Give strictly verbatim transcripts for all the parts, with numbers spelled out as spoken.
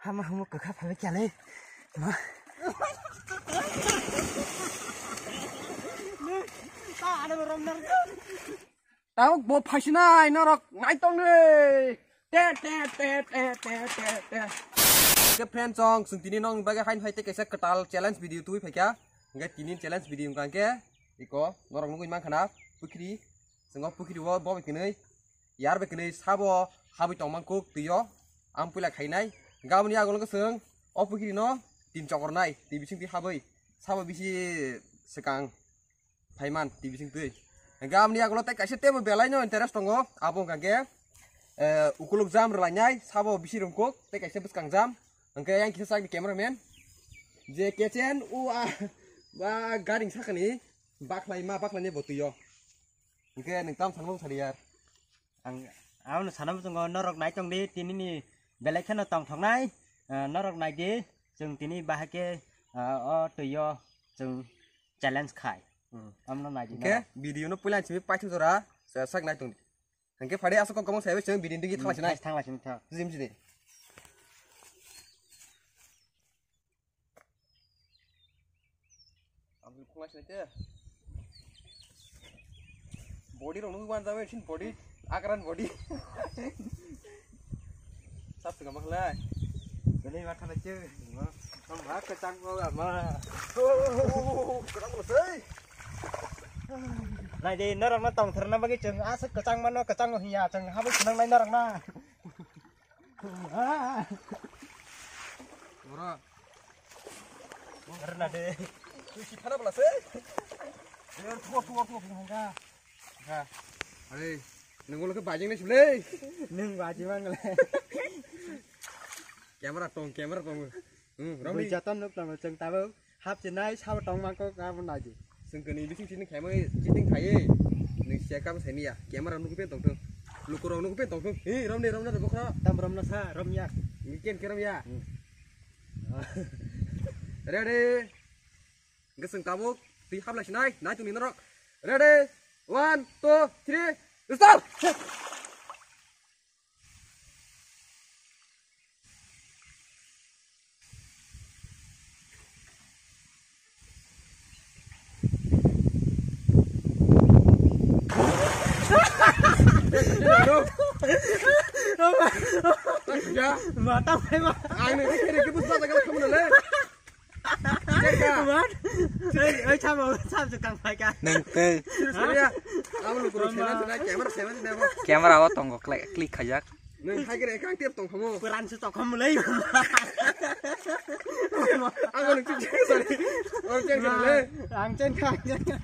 Hama hamo kwkha phalwi kyalai. Ma. Tamo bo phaisinai norok naitongni. Te, te, te. Ke friend song, sung tini nong bage hain hai te kaisa kwtal challenge video twi phaikya. Ngai tini challenge video wngkha ke iko norok nugwi mankha na pukhri. Swngo pukhri o bo bai kwnwi. Yar bai kwnwi sabo habwi tongmang kuk twi o. Ang puila khainai. Gaboni agolo ke sung o pukhri no tin chokor nai. Twi bising twi habwi. Sabo bisi swkang phaiman twi bising twi. Gaboni agolo tei kaisa tebo belai no interest tongo. Abo wngkha ke, eh, ukuluk jam rwlainai. Sabo bisi rungkuk tei kaisa bwskang jam. Hwnkhe yang kisa sak di cameraman. Je kechen u a, ba garing sakani. Bakhlai ma bakhlai ne bo twi o. Hwnkhe nwng tam sanmung sari yar. Ang, ano sana muchungo norok nai tong di, tini ni belai kheno tong thoknai, ah, norok nai di, chwng tini bahai khe, ah, o twi o chwng challenge khai. Hmm, amno nai di. Hwnkhe norok video no puila simi paithu jora, sa-, sak nai tong di. Hwnkhe phade aswk kok gomang sai chwng video ni thangla sinai. Hmm, thangla sini thang. Jim jini. Ang khungla sini te. Body rok nugwi wan jabai sin body. Akran body. Sab se gamak lai. Beli makan aja. Kamu hak kecang kau ama. Oh, kenapa sih? Nai di norok no tong tharna bagwi chwng aswk kwchang mano, kwchang hiya chwng habwi swnang nai norok na. Ora. Ora na de. Twi si thana bla se. Er thua thua thua thua thua. Ha. Are, nang ulo ke bajing ne sule. Nang bajing mang le. Camera tong, camera tong. Hmm, Rami. Bui jatan nuk tong chwng tabo. Hap chinai sabo tong mangkok abo naidi. Sengkani bising sini khaimai chiting khaiye. Nung siya kam saiya. Camera nukupin tongthung. Lukurok nukupin tongthung. He, romni romna de bokra. Tam romna sa, romya. Ngiken ke romya. Hmm. Ready. Geseng tabuk. Twi hap lai sinai. Nai tungni norok. Ready. One, two, three. Start. Ya. Mata phai ma. Ang ni kiri kiri bus bata kala kamu le. What? Oi, oi, chabo, chabo kang phai ka. Nang te. Serius ya. Abo lukurok sena sena camera sena sena bo. Camera o tongo click, click khajak. Nang hai kere kang tiap tong khamo. Peran su tong khamo lei. Abo nang chuk chuk sari. Abo chen kere le. Ang chen kha, ang chen kha.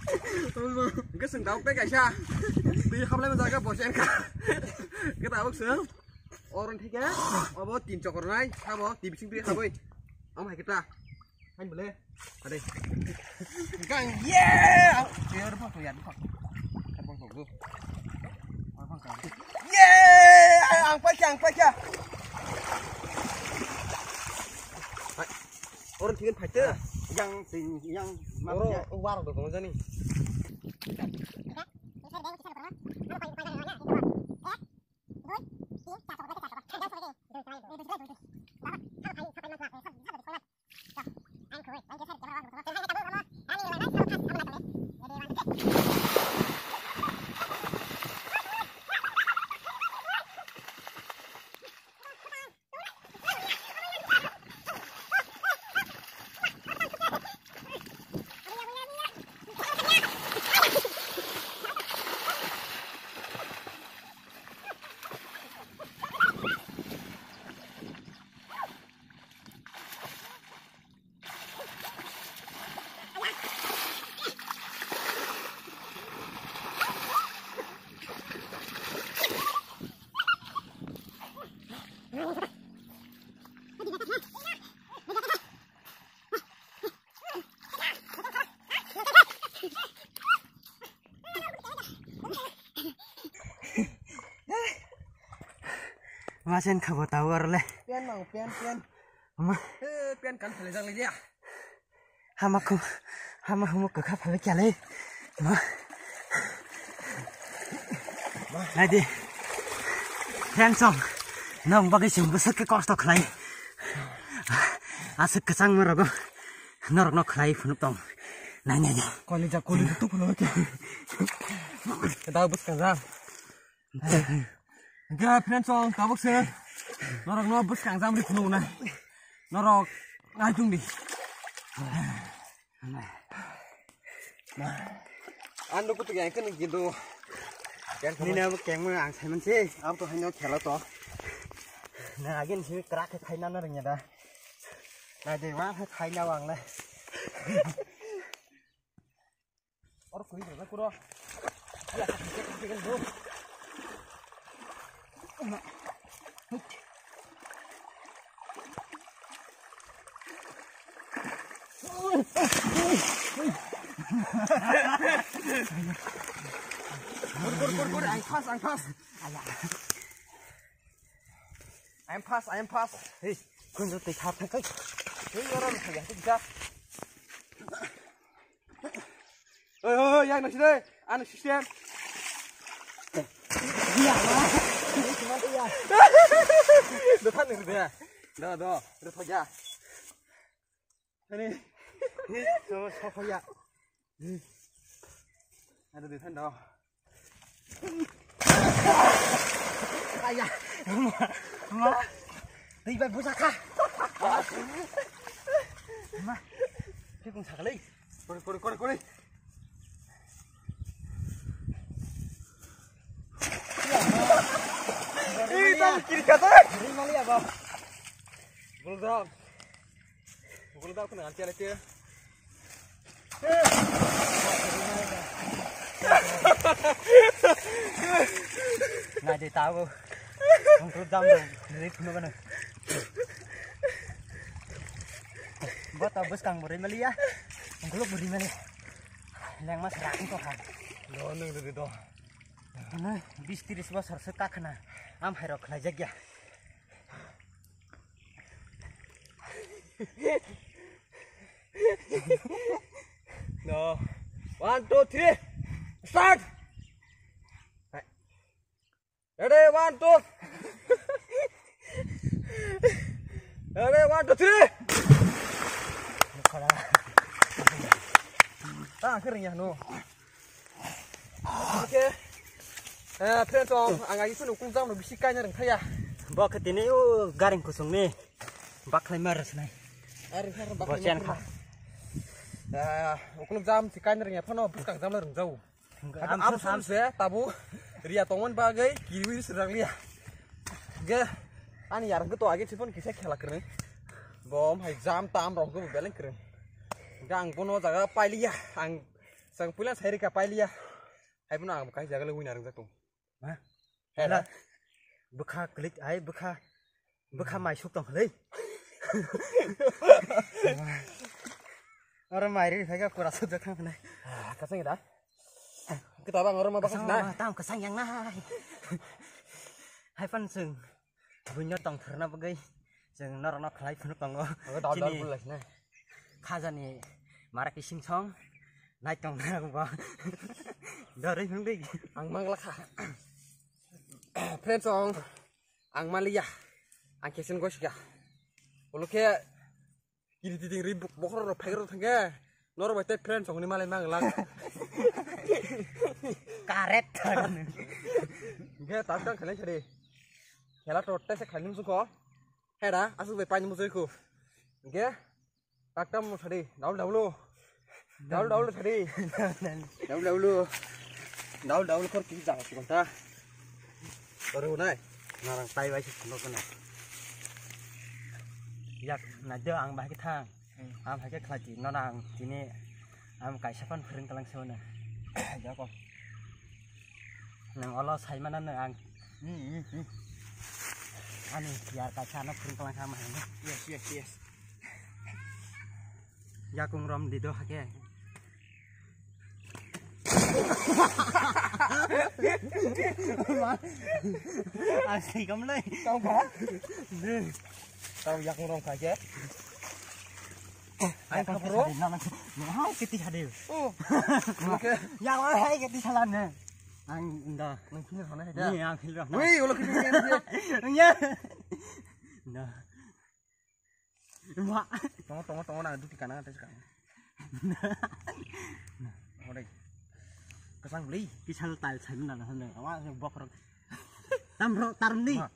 Geseng dauk pe kaisa. Twi khablai ma jaga bo chen kha. Kita abuk seng. Oron thike, obo tin chokor nai, sabo, twi bising twi haboi. Am hai kita. Hain bole. Ade. Gang, yeah! Chair pa to yan pa. Kan bang to. Bang bang kan. Yeah! Ang paikha, ang paikha. Hai. Oron thike phaite. Yang sing, yang oro war do jani. Masen khabo tawar le. Pen nang, pen, pen. Ama. Eh, pen kan thale jang le dia. Hama khu, hama humo kwkha phalwi kyalai. Ma. Naidi. Friend song. Nang bagwi chwng bwswk khe kosto khlai. Aswk kwchangma rogo norokno khlai phunuk tong. Nai, nai, nai. Kolija, kolija, tu phunuk. Da bwskang jam. Ga friends song, tabuk se. Norokno bwskang jam ri phunuk na. Norok nai tung di. Ang dukhu tu yang kene gitu. Nini abo kengma ang saiman se. Abo to haino khela to. Na agin simi krak khai na na rengya da. Na de wa khai na wang le. Or kuri da kuro. Ya, Kur, kur, kur, kur, ang fast, ang fast. Aya. I'm fast, I'm fast. Hey, kun tu tei kha thang kai. Hey, ora na ya, tu ja. Oi, oi, oi, yang nasi deh, anu system. Iya, Mas. Ini cuma iya. Dah kan ini dia. Dah, dah, dah saja. Ani. Sama, sama ya. Ada di sana. Aya. Ma. Ma. Di bai busa kha. Ma. Kikung sakali. Kore, kore, kore, kore. Ih, tang kiri kata. Rimali ya, Bang. Bulldog. Bulldog kena anti alai. Nai de tabo. Ang terus jam dong. Dari puno kana. Bo to bwskang bo rimali ya. Ang kuluk bo rimali. Lengma sara ang to kha. Lo nung de do. Ano bis tiris bosor se kakhna. Am hai rok khlai jak ya. No. One, two, three. Start. Ready, one, two. Ready, one, two, three. Ta kering ya no. Oke. Eh, friend song, ang agi sunu kung jam no bisi kaina reng thaya. Bo khe tini o garing kusung ni. Baklai mar sinai. Ar har Bo chen kha. Eh, ukuluk jam si kaina reng ya phano bwskang jam no reng jau. Am Am sam sam se tabu riya tongmani bagwi kiwi sirang liya. Ge ani yar to age chipon kisa khela kwrwng. Bom hai jam tam rok go beleng kwrwng. Ga ang bono jaga pailiya ang sang puila sai rika pailiya. Hai bono ang kai jaga le wina rang jatung. Ha? Hela. Bwkha klik ai bwkha. Bwkha mai suk tong khlai. Oro mai ri phai ka kura suk jak thang khlai. Ah, kasang da. Kita bang oro ma bakasna. Tam kasang yang nai. Hai pan sung. Buino tong thurna bagwi. Jeng norok no khlai phunu tongo. Ogo dal dal Chini bul lai na. Khajani mara kising song. Nai tong na bo. Dori phung dei. Ang mangla kha. Friends song. Ang maliya. Ang kesen goshga. Olo khe kiri titing ri bokhor rok phai rok thangkhe. Norok bai tei friend songni malai mang lang. Karet. Ge tak tak khalai sari. Khela to tese khalai nung suko. Hera asuk bai paini musui khu. Ge Taktam mo sadi, daul daulu. Daul daulu sadi. Daul daulu. Daul daulu kor kisi jang sukon ta. Oro nai. Narang tai bai sukon kena. Yak na de ang bai khe thang. Ang bai khe khlai ti no nang tini ang kaisa pan phring kalang sona. Jako. Nang olo sai mana nang ang. Hmm, hmm, hmm. Ani yar kaisa no phring kalang kha ma. Yes, yes, yes. Yakung rom di do hake. Asli kam lai. Kau ba? Kau yakung rom kha ke? Ai ka bro. Na na. Hai kiti hade. Oh. Okay. Ya hai kiti salan ne. Ang inda. Nang kini sana hade. Ni ang kini rok. Wei, ulo kini. Ya. Inda. Wah. Tongo, tongo, tongo, na duti kana, tei kana. Odai. Kesang beli. Kisal tal sai na na na. Awa bokrok. Tamro tarni. Ma.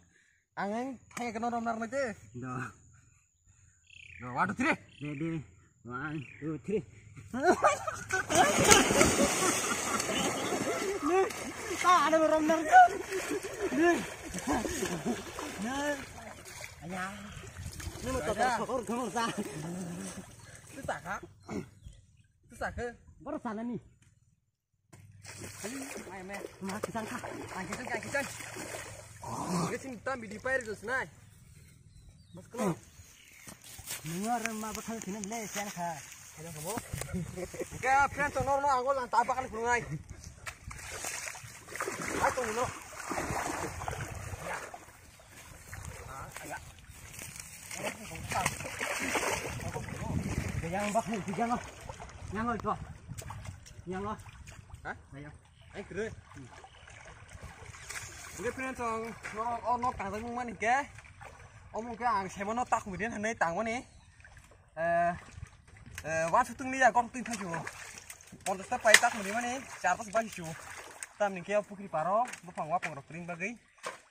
Ang ang thai kena rom nar mete. Do. Do, one, two, three. Ready. One, two, three. Ni, ta ada rom nar. Ni. Ni. Aya. Ni mo ta sokor gomor sa. Tu ta kha. Tu sa kha. Bor sa na ni. Mai, mai. Ma kisang kha. Ang kisang, ang kisang. Nge sini tam bidi pair dos nai. Mas ko. Nungar ma bathal sini le siang kha. Ayo kamu. Ke friend to nor no angol ang tapa kan kulungai. Ai to no. Yang bak ni, yang lo. Yang lo itu. Yang lo. Hah? Yang. Ai kre. Nge friend song, no, oh, no, tang tang mani ke. Omo ke ang semano tak miden hanai tang mani. Eh, eh, wa sutung liya kok tui thaju. Ponchas ta pai tak mani mani, char pas bai chu. Tam ni ke pukri paro, bopang wa pang rok ring bagwi.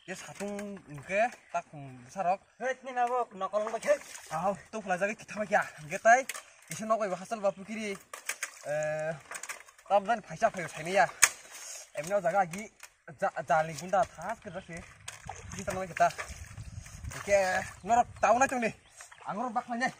Ye satung hwnkhe tak, um, bwsarok. Hei, nini abo nokol wng bai khe. Aho, tok phlai jagwi kitha bai kya. Hwnkhe tai, kisa nok bai bo hachal ba pukiri, eh, tam jani phaisa phaio saimaya. Emni o jaga agi ja-, jali gunda thas khe jase. Kita noi kita. Hwnkhe norok tau nai tongni. Ang norok bak khlainai.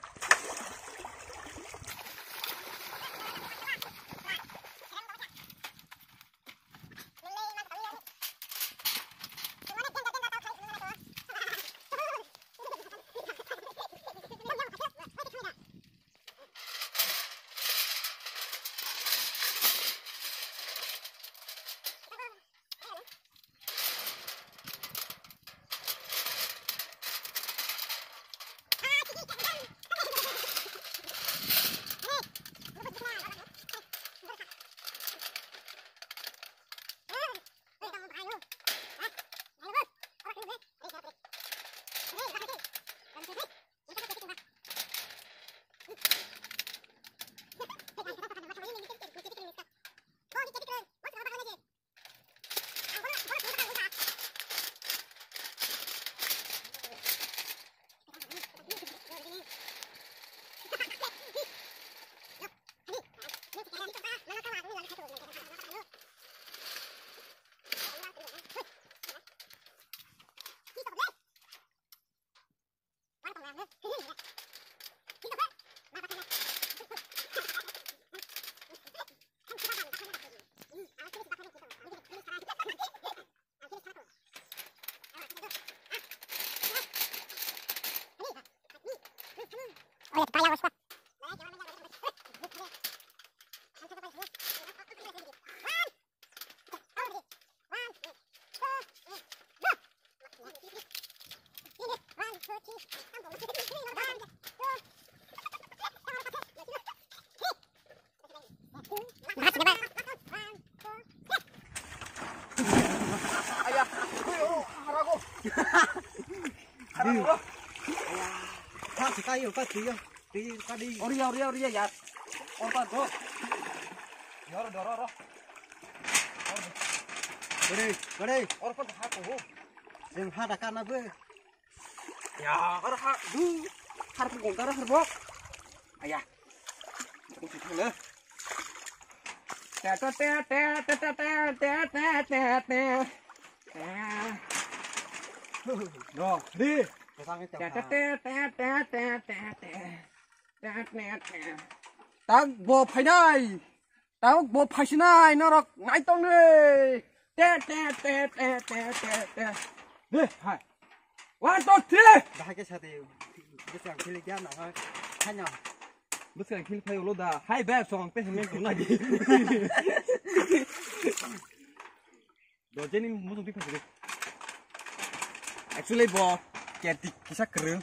Aya, hui, oh, harago. Harago. Aya, ka se kayo, ka tiyo. Ti ka di. Oria, oria, oria, yar. Orpa do. Yor, doro, ro. Kore, kore. Orpa ha ko. Jeng ha da kana be. Ya, har ha, du, har pukong kara har bok. Aya. Pukong sithang le. Te, te, te. No, di. Te, te, te. Tak bo phainai. Tabuk bo phaisinai norok nai tongni. Te, te, te. De, hai. One, two, three. Bahai ke sate bwswng phili kya na hai. Hanya. Bwswng phili phai ulo da. Hai ba song te hemeng tong nai. Do jeni mutung ti phai. Actually bo kerti kisa kwrwng.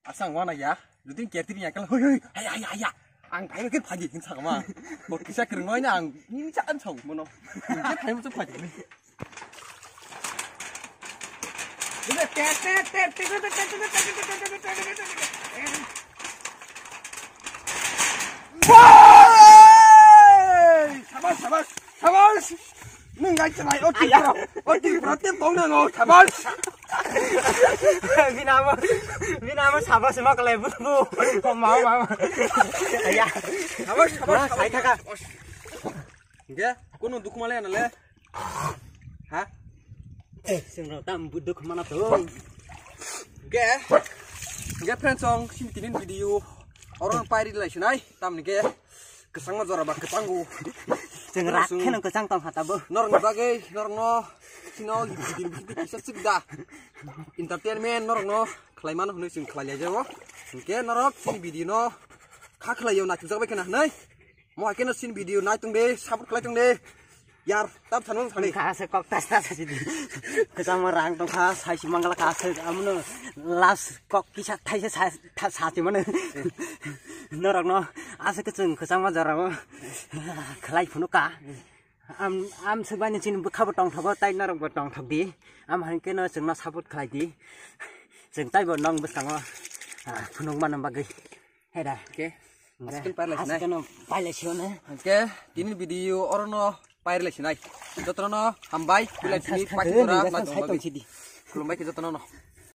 Asang wana ya, jodi kerti ni yakal, hoi, hoi, haya, haya, haya. Ang kaiba ke phaji hin sakma. Bo kisa kereng oi na ang, ni sa an sau mono. Ke phai mo phaji ni. Te, te, te. Chwrai, o Tripura, o Tripura te tong nango, sabas. Bini amo, bini amo sabas ma kalai bu bu. Ko ma ma ma. Aya. Sabas, sabas, sabas. Sai thaka. Ge, kono dukhu male na le. Ha? Eh, sing rok tam bu dukhu mana to. Ge. Ge friends song, sini tinin video. Oro pairi lai sinai, tam ni ge. Kwchangma jora ba kwchango. Chwng rak kheno kwchang tong kha tabo. Norokni bagwi, norokno chino video video kisa chwk da. Entertainment norokno khlai mano hwnwi chwng khlai lai jago. Hinkhe norok chini video no kha khlai yo naithok jak bai khna hwnwi. Mo hai kheno chini video nai tong de, support khlai tong de. Yar, tab thano thani. Kha se kok tas tas si di. Kwchangma rang tong kha, sai si mangla kha se amono last kok kisa thai se sa tha sa ti mano. Norok no asa ke chwng kwchangma jora o khlai phunu ka. Am, am swbani chini bwkha bo tongthogo, tai norok bo tongthok di. Am hai khe no chwng no support khlai di. Chwng tai bo nong bwskango, ah, phunuk mano bagwi. Heda. Okay. Heda. Asken pailai sinai. Asken no pailai sio ne. Okay. Tini video oro no pailai sinai. Jotono hambai, kulai tini pati jora ma tong bagwi. Khulumbai khe jotono no.